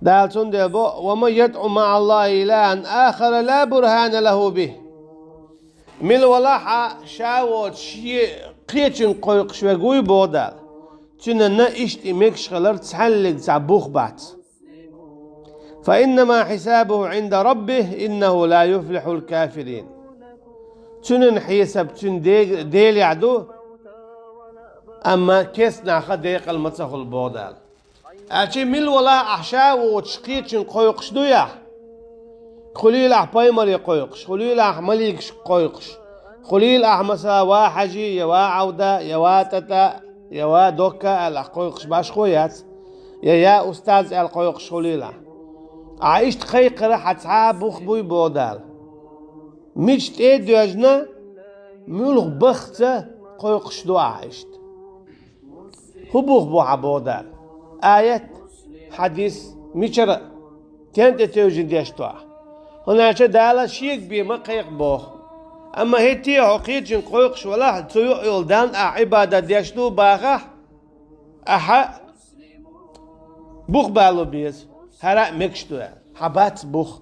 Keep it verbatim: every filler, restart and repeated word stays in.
Дала цундела бо: «ومن يدع مع الله إلها آخر لا برهان له به». Мила валахь а ша воцуш шен кхечуьнга кхойкхуш верг вуй, боху Дала. Цуьнан иштта и мегаш хилар цхьаьллиг цхьа бух бац. «فإنما حسابه عند ربه إنه لا يفلح الكافرون». Цуьнан хьесап цуьнан де-, Делехь ду, амма керста наха декъала ма ца хуьлу, боху Дала. Аьлча мила валахь а ша воцуш кхечуьнга кхойкхуш дуй ахь? Хуьлийла ахь пайхамаре кхойкхуш, хуьлийла ахь маликашка кхойкхуш, хуьлийла ахь, масала, ва Хьажи, я ва Ӏавда, я ва ТӀатӀа, я ва Докка аьлла ахь кхойкхуш башхо яц, я, я устаз аьлла кхойкхуш хуьлийла ахь. Ахь иштта кхайкхар хьан цхьа а бух буй, боху Дала. Мича тӀе а доьжна, муьлха бахца кхойкхуш ду ахь иштта. ХӀун бух бу хьан, боху Дала? Аят, хьадис, мичара, стен тӀе тевжина деш ду ахь? ХӀунда аьлча Дала шега бен ма кхайкха боху. Амма хӀетте а хьо кхечуьнга кхойкхуш валахь, цу юкъа йолу Далла ахь Ӏибадат деш ду бахахь, ахьа бух бало беза, хӀара а мегаш ду аьлла. Хьан бац бух.